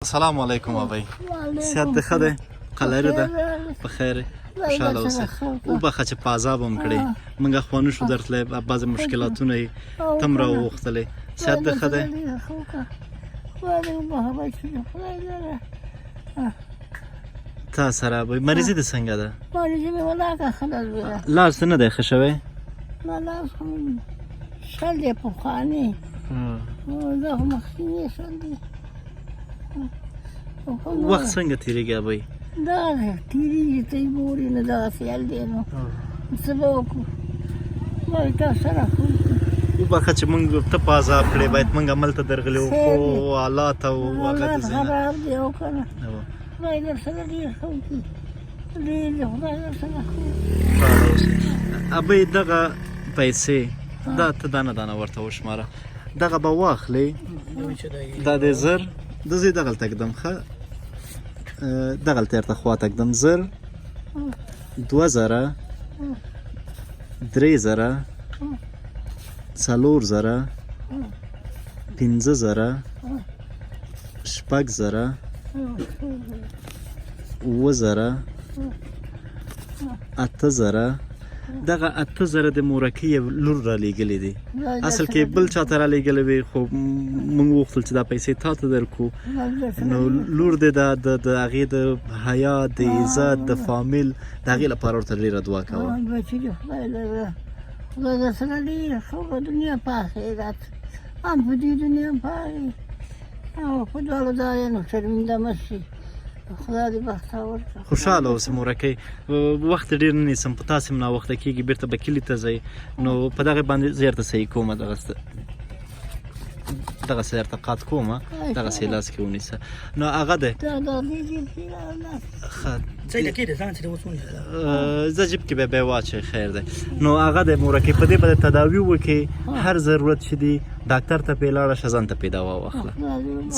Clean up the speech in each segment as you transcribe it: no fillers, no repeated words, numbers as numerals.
السلام علیکم ابی، صحت دې ښه دی؟ قلاره ده؟ په خیر، خوشحاله اوسې. وبخښه چې په عذاب هم کړې، موږ خو نه شو درتلی، بعضې مشکلاتونه یې تم راوغوښتلې. صحت دې ښه دی؟ تا سره ابی، مریضي دې څنګه ده؟ مریضي مې ولاکه ښه ده زویه. لاس دې نه دی ښه شوی؟ نه، لاس خو 20 دی، پخوانی دا خو مخکینی 20 دی. وخت څنګه تېرېږي ابی؟ دا تېرېږي، ته یې ګورې نو دغه سیال دی، نو څه به وکړو؟ وایي تا سره ښه وبخښه چې موږ ته په عذاب کړې، باید موږ هملته درغلي وو، خو حالات او هغه د ځای نه خراب دی. او که نه، خدای در سره ډېر ښه وکړي، ډېر دې خدای در سره ښه وکړي. ابی، دغه پیسې دا ته دانه دانه ورته وشماره، دغه به واخلې. دا د 1000 د زه دغلته ږدم، ښه دغلته درته خواته ږدم. 1000، 2000، 3000، 4000، 5000، 6000، 7000، 8000. دغه 8000 د مورکۍ یو لور را لېږلې دي. اصل کې بل چاته را لېږلې وي، خو موږ وغوښتل چې دا پیسې تا ته درکړو. نو لور دې ده، د هغې د حیا، د عزت، د فامیل، د هغې لپاره ورته ډېره دعا کوه. بچي دې خدای لره، خدای در سره ډېر ښه وکړه، دنیا په آخرت، هم په دې دنیا هم په هغې، او په دواړو دارینو شرمنده مه شي. خدای دې بختور کړه. خوشحاله اوسې مورکۍ. وخت ډېر نه نیسم، په تاسې هم ناوخته کېږي، بېرته به کلي ته ځئ، نو په دغه باندې زه درته صحیح کومه، دغسې درته قات کومه، دغسې لاس کې ونیسه. نو هغه دی. ښه زه جیب کې به بیا واچوې، خیر دی. نو هغه دی مورکۍ، په دې به تداوي وکړې، هر ضرورت چې دی ډاکتر ته پې لاړه شه، ځان ته پې دوا واخله.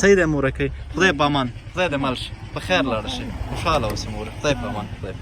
صحیح دی مورکۍ، خدای په امان، خدای دې مل شي، په خیر لاړه شي، خوشحاله اوسې مور، خدای په امان، خدای.